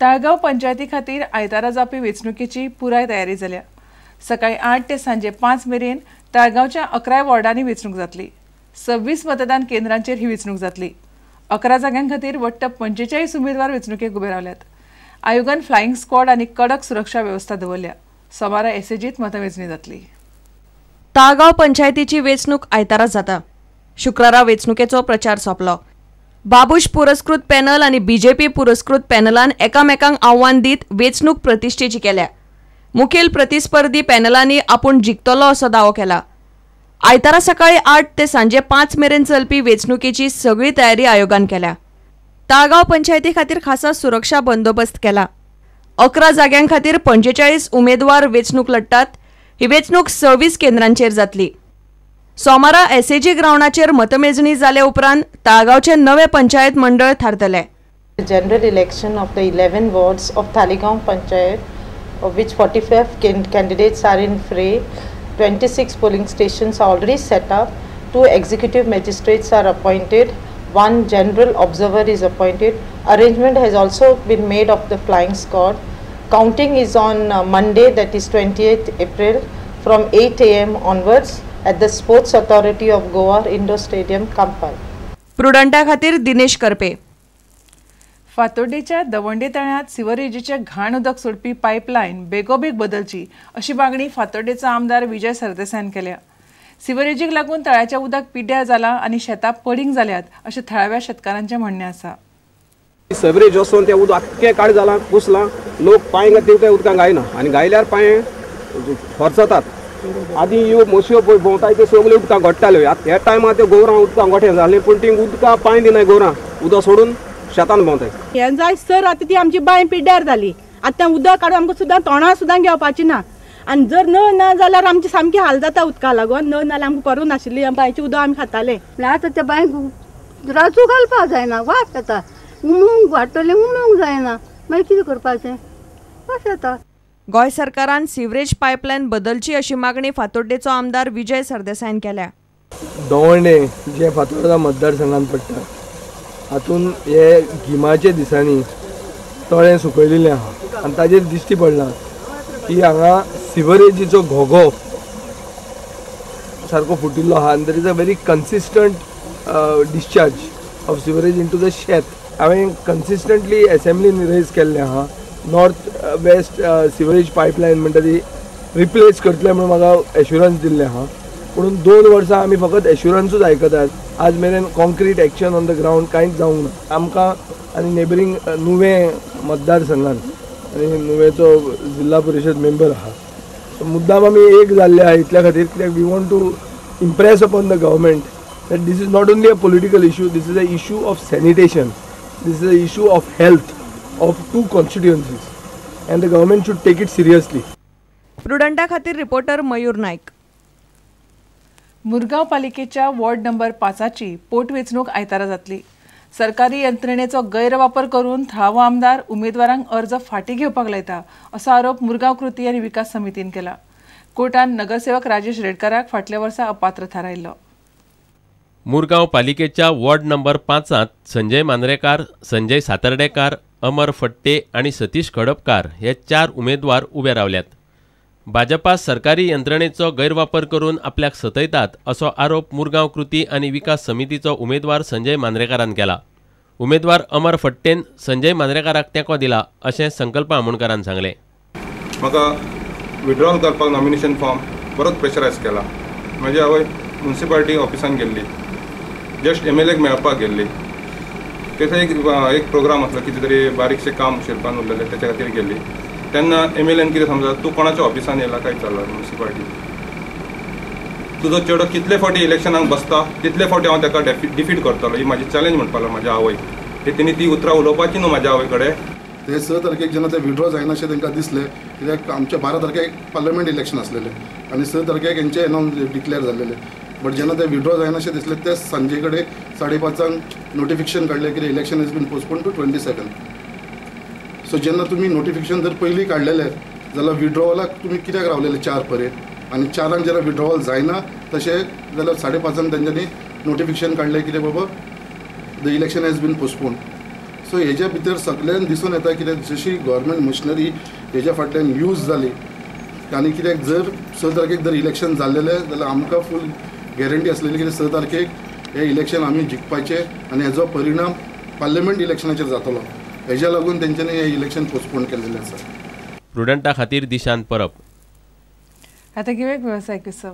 ताळगांव पंचायती खातीर आयतारा जावपी वेंचणुकेची पुराय तयारी जाल्या. सकाळी 8 ते सांजे 5 मेरेन ताळगांवच्या 11 वॉर्डांनी वेंचणूक जातली. 26 मतदान केंद्रांचेर ही वेंचणूक जातली. 11 जाग्यां खातीर वट्ट 45 उमेदवार वेंचणुकेक उबे रावल्यात. आयोगान फ्लायिंग स्क्वॉड आनी कडक सुरक्षा वेवस्था दवरल्या. सोमारा एसएजीत मतमेजणी जातली. ताळगांव पंचायतीची वेंचणूक आयतारा जाता. शुक्रारा वेंचणुकेचो प्रचार सोंपलो. बाबूश पुरस्कृत पॅनल आनी बीजेपी पुरस्कृत पॅनलान एकामेकांक आव्हान दीत वेंचणूक प्रतिश्ठेची केल्या. मुखेल प्रतिस्पर्धी पॅनलांनी आपूण जिखतलो असो दावो केला. आयतारा सकाळी 8 ते सांजे 5 मेरेन चलपी वेंचणुकेची सगळी तयारी आयोगान केल्या. ताळगांव पंचायती खातीर खासा सुरक्षा बंदोबस्त केला. 11 जाग्यां खातीर 45 उमेदवार वेंचणूक लढटात. ही वेंचणूक 26 केंद्रांचेर जातली. सोमारा एसएजी ग्रावंडाचेर मतमेजणी जाले उपरांत ताळगांवचे नवे पंचायत मंडळ थारतले. General election of the 11 wards of Taleigao panchayat, of which 45 candidates are in fray. 26 polling stations are already set up. 2 executive magistrates are appointed. 1 general observer is appointed. Arrangement has also been made of the flying squad. Counting is on Monday, that is 28th April, from 8 a.m. onwards at the Sports Authority of Goa Indoor Stadium, Kampal. प्रुडंटा खातीर दिनेश करपे. फातोड्डेच्या दवंडे तळ्यांत सिवरेजीचें घाण उदक सोडपी pipeline बेगोबेग बदलची अशी मागणी फातोड्डेचो आमदार विजय सरदेसायान केल्या. सिवरेजीक लागून तळ्याचें उदक पिड्ड्यार जालां आनी शेतां पडींग जाल्यात अशें थळाव्या शेतकारांचें म्हणणें आसा. सिवरेज वचून तें उदक आख्खें काळ जालां, कुसलां, लोक पांय ते उदकां गायना आनी गायल्यार पांय खर्चतात. आदी ह्यो म्हसयो पळय भोंवताय त्यो सगल्यो उदकां घोट्टाल्यो. आतां ह्या टायमार त्यो गोवरां उदकां गोठे जालीं, पूण तीं उदकां पांय दिनाय, गोवरां उदक सोडून शेतान भोंवताय. हें जाय सर आतां ती आमची बांय पिड्ड्यार जाली. आतां उदक काडून आमकां सुद्दां तोंडा सुद्दां घेवपाची ना. आनी जर नळ ना जाल्यार आमची सामकी हाल जाता उदका लागून. नळ नाल्यार आमकां करूं नाशिल्ली बांयचें उदक आमी खाताले. आतां त्या बांयक राजू घालपाक जायना, वास येता. उमूंक वाडटलें, उमूंक जायना, मागीर कितें करपाचें, वास येता. गोंय सरकारान सिवरेज पायपलायन बदलची अशी मागणी फातोड्डेचो आमदार विजय सरदेसायान केल्या. दवंडे जे फातोर्डा मतदारसंघात पडटा हातून हे गिमाच्या दिसांनी तळें सुकयलेलें आहा आनी ताजेर दिश्टी पडलां की हांगा सिवरेजीचो घोगो सारको फुटिल्लो आहा आनी there is a very consistent discharge of sewerage into the शेत. हांवें कन्सिस्टंटली एसेंब्लीन रेज केल्लें आहा. नॉर्थ वेस्ट सिवरेज पायपलायन म्हणटा ती रिप्लेस करतले म्हणून म्हाका एश्युरन्स दिल्लें आहा. पूण 2 वर्सां आमी फकत एश्युरन्सूच आयकतात. आज मेरेन concrete action on the ground कांयच जावंक ना. आमकां आनी नेबरींग नुवें मतदारसंघान आनी नुवेचो जिल्हा परिशद मेंबर आहा, मुद्दाम आमी एक जाल्ले आहा इतल्या खातीर कित्याक we want to impress upon the government that this is not only a political issue, this is a issue of sanitation, this is a issue of health of 2 constituencies and the government should take it seriously. प्रुडंटा खातीर reporter मयूर नाईक. मुरगांव पालिकेच्या ward number 5ची पोटवेंचणूक आयतारा जातली. सरकारी यंत्रणेचो गैरवापर करून थळावो आमदार उमेदवारांक अर्ज फाटीं घेवपाक लायता असो आरोप मुरगांव कृती आनी विकास समितीन केला. कोर्टान नगरसेवक राजेश रेडकाराक फाटल्या वर्सा अपात्र थारायल्लो. मुरगांव पालिकेच्या वॉर्ड नंबर 5 संजय मांद्रेकार, संजय सातर्डेकार, अमर फट्टे आनी सतीश खडपकार हे 4 उमेदवार उबे रावल्यात. भाजपा सरकारी यंत्रणेचो गैरवापर करून आपल्याक सतयतात असो आरोप मुरगांव कृती आनी विकास समितीचो उमेदवार संजय मांद्रेकारान केला. उमेदवार अमर फट्टेन संजय मांद्रेकाराक तेंको दिला अशें संकल्प आमोणकारान सांगलें. म्हाका विड्रॉल करपाक नॉमिनेशन फॉर्म बरोच प्रेशरायज केला. म्हजी आवय म्युनिसिपालिटी ऑफिसान गेल्ली, जस्ट MLA मेळपाक गेल्ली. थंयसर एक प्रोग्राम आसलो, कितें तरी बारीकशें काम शिरपान उरलेलें तेच्या खातीर गेल्ली. तेन्ना MLAन कितें समजा, तूं कोणाच्या ऑफिसान येयला काय विचारला म्युनिसिपालिटी, तुजो चेडो कितले फावटी इलेक्शनाक बसता तितले फावटी हांव ताका डिफीट करतलो, ही म्हाजी चॅलेंज म्हणपाक लागलो म्हाज्या आवय. तिणें ती उतरां उलोवपाची न्हू म्हाज्या आवय कडेन. ते 6 तारखेक जेन्ना ते विड्रॉ जायना अशें तांकां दिसलें, कित्याक आमच्या 12 तारखेक पार्लमेंट इलेक्शन आसलेलें आनी 6 तारखेक हेंचे एनाउन्स डिक्लेअर जाल्लेलें. बट जेन्ना ते विड्रॉ जायना अशें दिसलें ते सांजे कडेन 5:30 नोटिफिकेशन काडलें की election has been postpone to 22nd. So जेन्ना तुमी नोटिफिकेशन जर पयलीं काडलेलें जाल्यार विड्रॉवलाक तुमी कित्याक रावलेले 4 पर्यंत आनी 4 जेन्ना विड्रॉवल जायना तशें जाल्यार 5:30 तेंच्यांनी नोटिफिकेशन काडलें कितें बाबा the election has been postpone. So हेज्या भितर सगळ्यान दिसून येता कित्याक जशी गव्हर्मेंट मशिनरी हेज्या फाटल्यान यूज जाली आनी कित्याक जर 6 तारखेक जर इलेक्शन जाल्लेलें जाल्यार आमकां फूल गॅरंटी आसलेली की 6 तारखेक हे इलेक्शन आमी जिखपाचें आनी हेजो परिणाम पार्लमेंट इलेक्शनाचेर जातलो. हेज्या लागून तेंच्यांनी हे इलेक्शन पोस्टपोन केल्लेलें आसा. प्रुडंटा खातीर दिशांत परब. आतां घेवया वेवसायीक विसव.